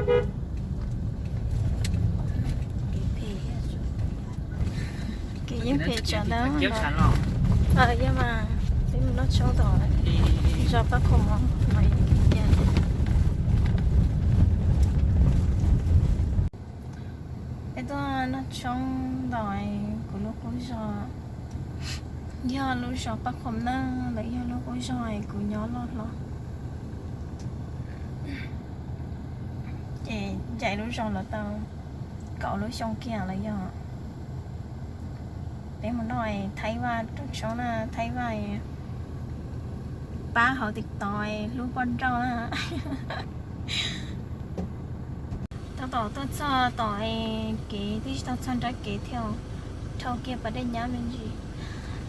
Kev yeej phem tsawv ntawd. Yog mas, peb mus noj tshoob tom zos Paj Khoom no. Peb tuaj noj tshoob tom kuv lub qub zos, yog lub zos Paj Khoom na, lawv yog lub qub zos kuv nyob loj hlob. Ces ncaim lub zos los tau kaum lub xyoo kiag lawm yog. Peb mus noj Thaib Vaj rau tshoob na, Thaib Vaj pab hauv TikTok hlub poj nrauj na. Tab tom tuaj txog tom kev twb tsis tau txog nrab kev thiab, dhau kiag pas dej nyab me ntsis.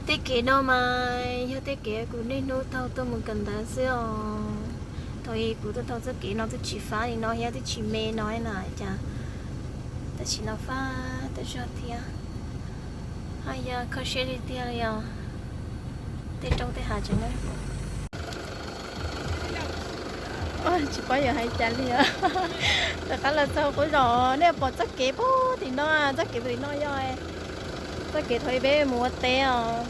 Tej kev no mas yog tej kev kuv niaj hnub taug tuaj mus kawm ntawv xwb os. Thaum ub kuv tuaj taug txoj kev no twb tsis fab li no thiab, twb tsis me no na, cas tam sim no fab tau zog thiab. Haj yam kho siab li tiag li os. Tej roob tej hav tseem na. Tsis paub yuav hais cas li os. Rov qab los txog qub zos, nej pom txoj kev puag tim no, txoj kev puag tim no yog txoj kev thaum ub peb mus ua teb os.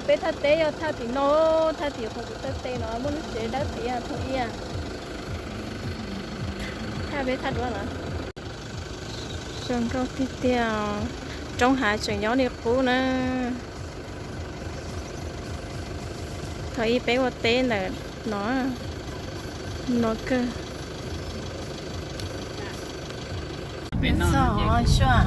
Peb thaj teb yog thaj tim no, thaj tim qhov kuv thaj teb no muaj lub tsev dawb tiav thaum ub. Thaj peb thaj duab lawm. Zoo nkauj tiag tiag, roob hav tseem nyob li qub na. Thaum ub peb ua teb ntawm no, no kawg. Yuav txog, yuav txog.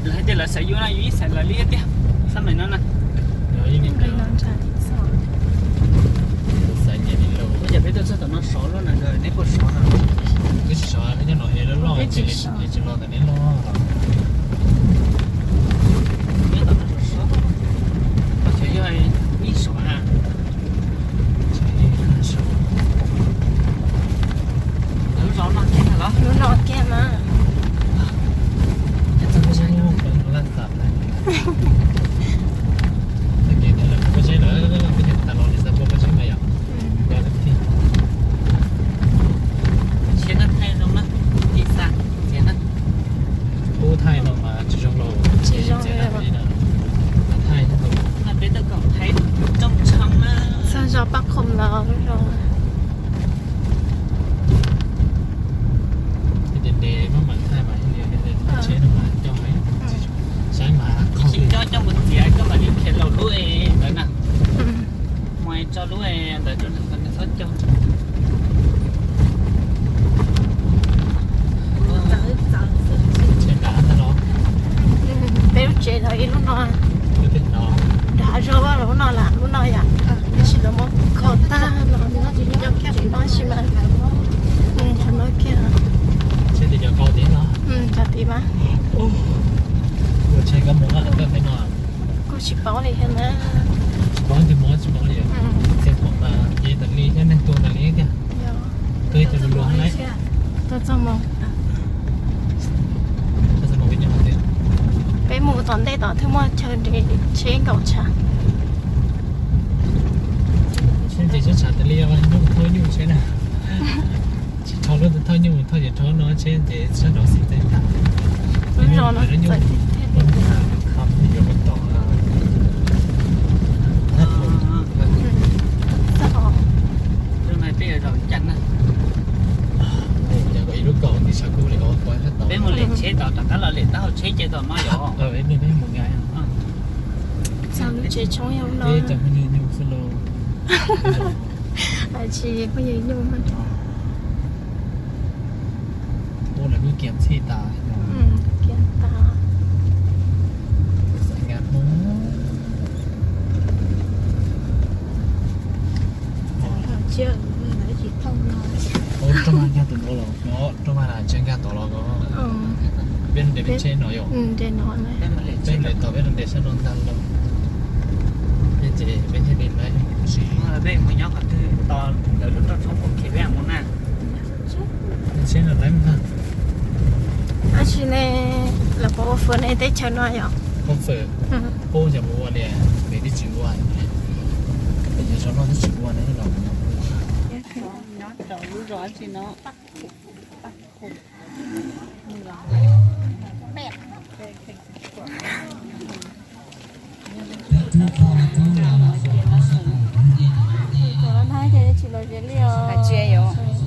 Lawv hais tias lawv xav yuav no yus ib xav lawv li tiag, xab meem no na. Xav nyiam li lus. Ua cas peb tuaj txog tom no sov luaj na, neb puas sov no? Twb tsis sov, nyob no es loj loj, tsis los tom neb loj. Nyob tom no sov sov, qhov chaw yog ib sov na. Lub zos no kiag los? Lub no kiag mas. Txoj kev no lawv peb tsheb lawm, peb tsheb tas los li xav pua peb tsheb mas yom. Tsheb no thaij zoo na, ib xav txiav na. Ub, thaij no mas tsis zoo los. Tsis zoo li. Thaij no peb tuaj koom thaij rooj tshoob na. Txog zos Paj Khoom los zoo. Ntev ntev maj mam thaij mas tsheb no mas coj, saib mas qhov twg coj coj mus txiav, koj mam li khiav laus lub ntawd na. Mus tso lub ntawd rau nws, nws txhob cog. Peb lub tsev no ib lub no, dav zog lub no lam lub no yom. Tab sis lawv muab kho tag los nyob kiag no sis mas. Cov no kiag, cov tid mas. Kuj tsis paub li thiab na. Tsis paub, tsis paub li. Txiv pom mas ces tas li thiab, neeg tuag tas li tiag. Tuaj ib tug luag luag na. Tuaj txog mus. Peb mus tom ntej tom twg muaj chaw nres tsheb nkaum tshav. Tsheb nres tsheb tshav tas li, nyuj thauj nyuj tsheb na. Tsis thauj lub thauj nyuj, thauj ces thauj no tsheb nres sab nraud xis teb tag. Lub no no txawm tiag tiag. Yuav mus tom. Txog. Lub no peb yuav zaum cas na? Ua cas kom ib lub kaum ntawm sab kub li os, peb mus lem tsheb tom, rov qab los lem taub hau tsheb ces tom no yom. Peb mus ngai. Txog lub tsev tshoob yog no. Peb cov phooj ywg nyuj xwb lauj. Tsis phooj ywg nyuj. Ua lawv lub kiag txhij tas. Kiag tas. Xav nqa Hmoob. Rooj vag nkag tus no los, rooj vag na tseem nkag tod los ko. Peb nres peb tsheb no yom. Peb nres tod, peb nres sab no ntag los. Peb ces peb thiaj li lawv mus si. Peb mus nyob qhov twg tos lawv lub rooj tshoob poob khiav peb mus na. Tsheb no lawv mus na. Tab sis ne, lawv puas ua fwv ne teb chaws no yom? Fawm, pub cov mus ua li, pem twb tsis ua, yog zov noj twb tsis ua ne los. Nyob rau lub zos tsi no.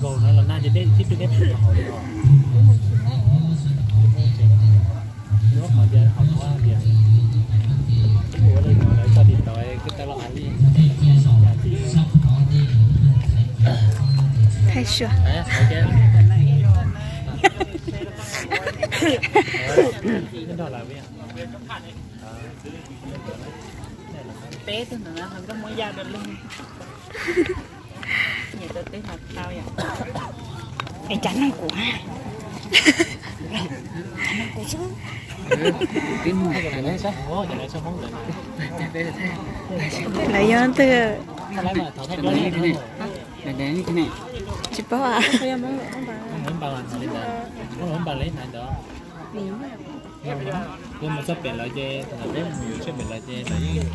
Nkaus no los nag ces dej tib tug dej pum rau hauv li os. Ua qhov tias hauv no tias ua li no lawv txoj tiv tauj kwj tau los hais li. Thaij suav. Peb tug ntawd no ho nkauj muab ya rau lwm. Nyiam rau teb hnav tau yom. Es cas nug kuv, nug kuv xwb. Lawv yog twg? Tsis paub. Kuv mus txog pem lawv ces, peb mus yus txog pem lawv ces lawv yeej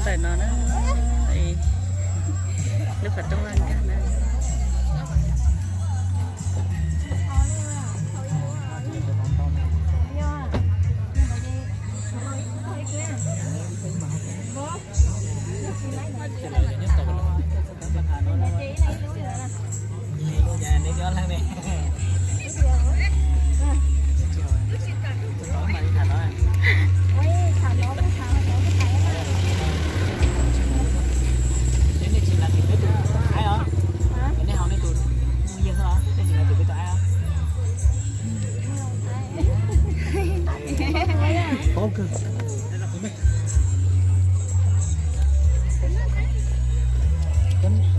ntawm no na, lub qhov rooj vaj nkag na.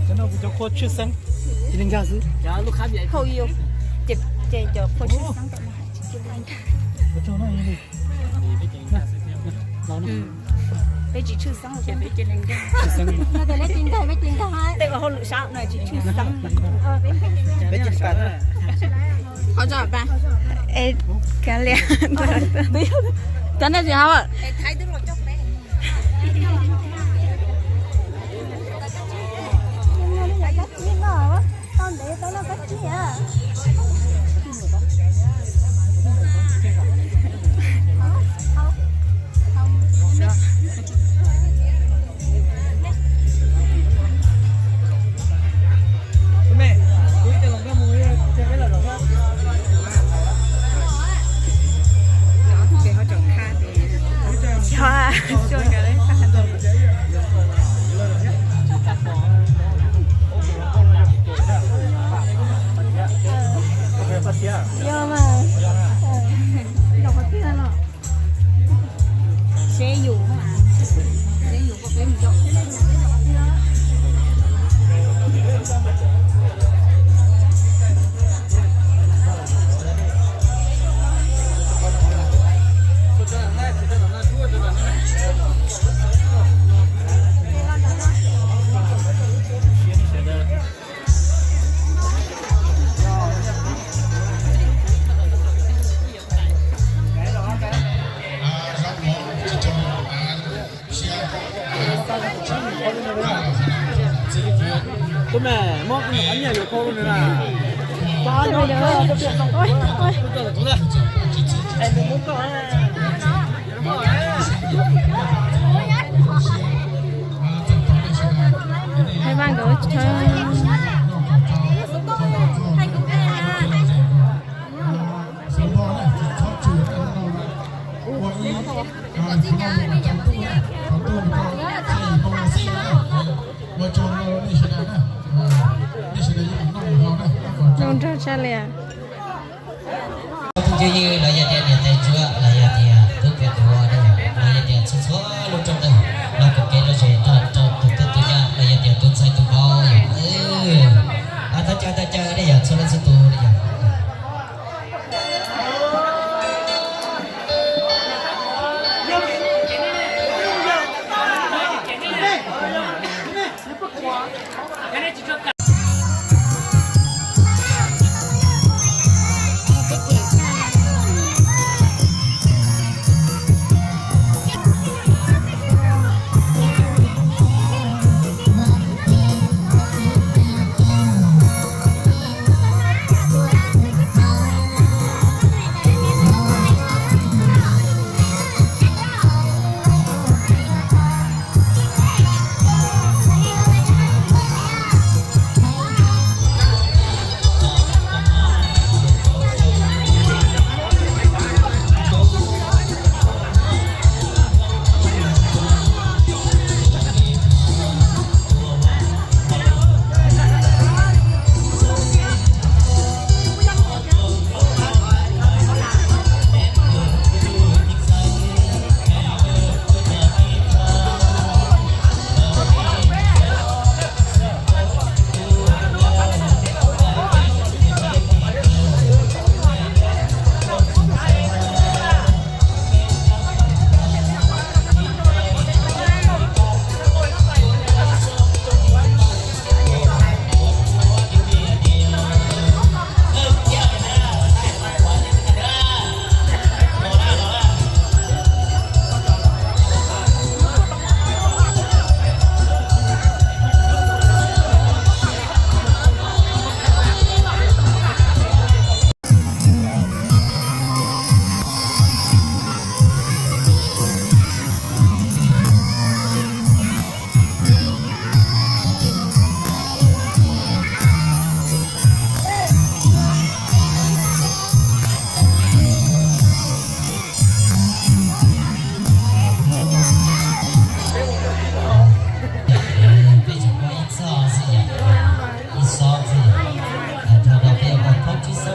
Cov no kuv cov qhua tshwj xeeb, cia li nkag xwb. Hau yus, ces cov qhua tshwj xeeb. Peb tsis tshwj xeeb, peb cia li nkag. Yog tias peb cia li nkag, peb cia li nkag, tej ua hauj lwm sab no tsis tshwj xeeb. Peb cia li pas. Qhov tso pas. Es kav liam. Cov nej tsis hau. Tau ntev tau noj kab tsib a. Yog mas. Yog qhov tiag no. Seb yus, seb yus koj peb mus zoo. Tus me muab nyiaj yuav khau rau nws na. Hais vaj nkawd tsis tau. Zoo nraug tshaj li. Phooj ywg los yog tias niam tais tsuag los yog tias tub pem tub, los yog tias txhua txhua lub rooj tag los koom kev lom zem nrog rau tus tub tus nyab los yog tias tus ntxhais tus vauv yom. Thov caw thov caw nej yom, txhua leej txhua tus nej yom.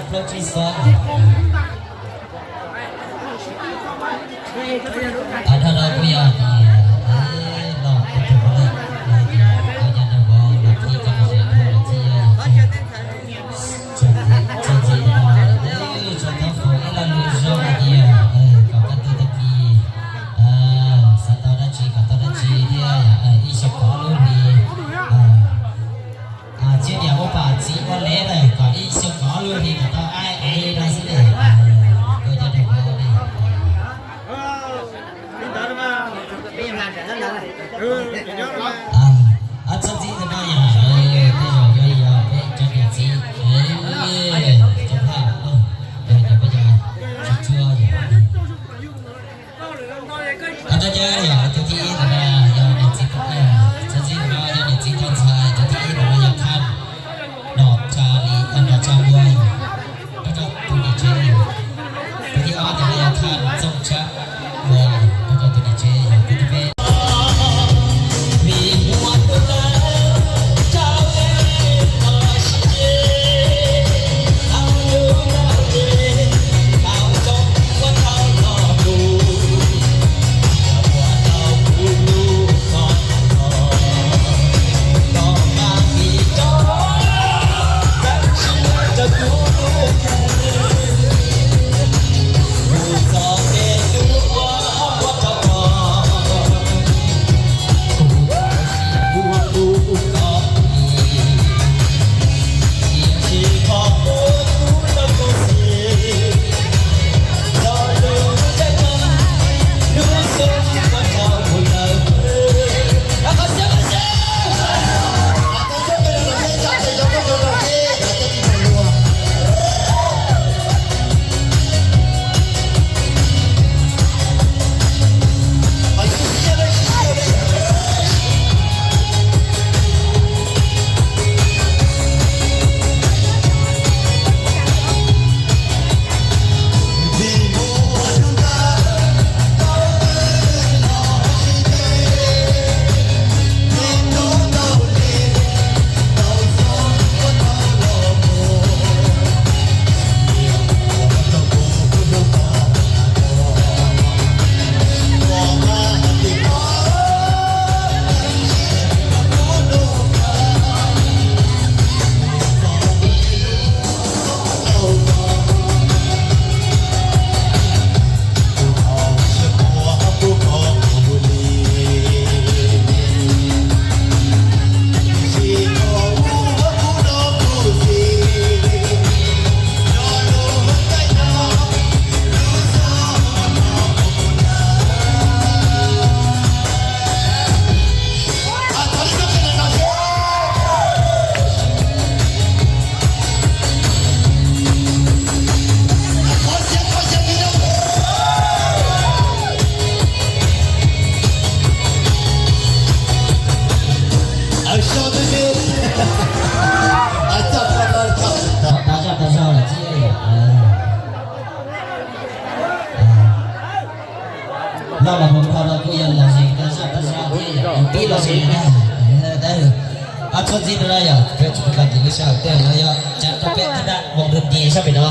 Plaub tsib xob. Dhau no kuj yog tias los kuj tug lawm, koj nyob nrog vauv los thib koj mus xyuas thuam los txij yog txog ntxiv no, txog thoob plaws ib lo lus zoo hais tias kom kaj ntug tag kis xav tau dab tsi kom tau dab tsi thiab ib xyoos kom ob lub hli, tsiaj niam muab pam txiv muab lev na kom ib xyoos kom ob lub hli kom tau aib ev no xwb na. Koj nyob nrog vauv ne. Txhob ntxib ntawm no yog tej zaum yuav yog peb cov niam txiv, cov phaj, yog peb cov tsis tshua yog. Tab sis yog tus thib ib ntawm no yog niam txiv, txhob ntxib ntawm no yog niam txiv Thaj Ntxhais, tus thib ib ntawm no yog Thaj Nom Tsa Li, Nom Tsa Muas, nrog rau tus niam tsev. Tus thib ob ntawm no yog Thaj Txooj Tsab Muas, nrog rau tus niam tsev yog tus thib peb. Noj los mus kho no kuj yog los ze tag zaj tag zog thiab yog pib los ze na. Ob txhob ntxib no yog peb tsis pub koj tis lub sij hawm tej no yog tsam rau peb qhib dab mus rau nti sab pem no.